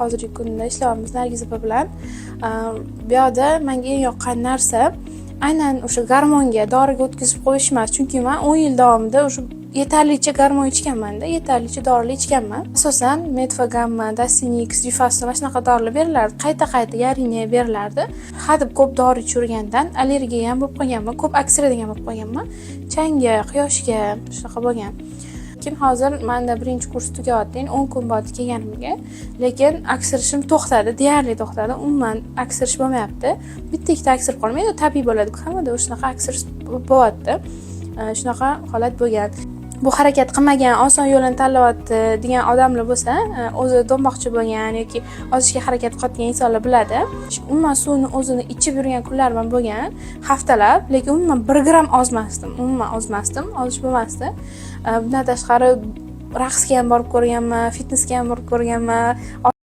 Hozirgi kunda ishlayapmiz Nargiz opa bilan. Bu yoqda menga eng yoqqan narsa aynan o'sha gormonga, doriga o'tkazib qo'yish emas, chunki man 10 yil davomida o'sha yetarlicha gormon ichganmanda, yetarlicha dorilar ichganman. Asosan Metfogamma, Dosinix, Duphaston, mana shunaqa dorilar berilardi, qayta qayta yarine berilardi. Hadeb ko'p dori ichavergandan allergiya ham bo'lib qolganman, ko'p aksiradigan bo'lib qolganman, changga, quyoshga, shunaqa bo'lgan. Lekin hozir manda birinchi kurs tugayapti, endi 10 kun bo'ldi kelganimga, lekin aksirishim to'xtadi, deyarli to'xtadi. Umuman aksirish bo'lmayapti, bitta ikkita aksirib qolmaydi, tabiiy bo'ladiku, hammada shunaqa aksirish bo'lyapti. Shunaqa holat bo'lgan. Bu harakat qilmagan, oson yo'lini tanlayapti degan odamlar bo'lsa, o'zi do'mboqchi bo'lgan yoki ozishga harakat qilayotgan insonlar biladi. Umuman suvni o'zini ichib yurgan kunlarim ham bo'lgan haftalab, lekin umuman 1 gramm ozmasdim, umuman ozmasdim, ozish bo'lmasdi. Bundan tashqari, raqsga ham borib ko'rganman, fitnesga ham borib ko'rganman.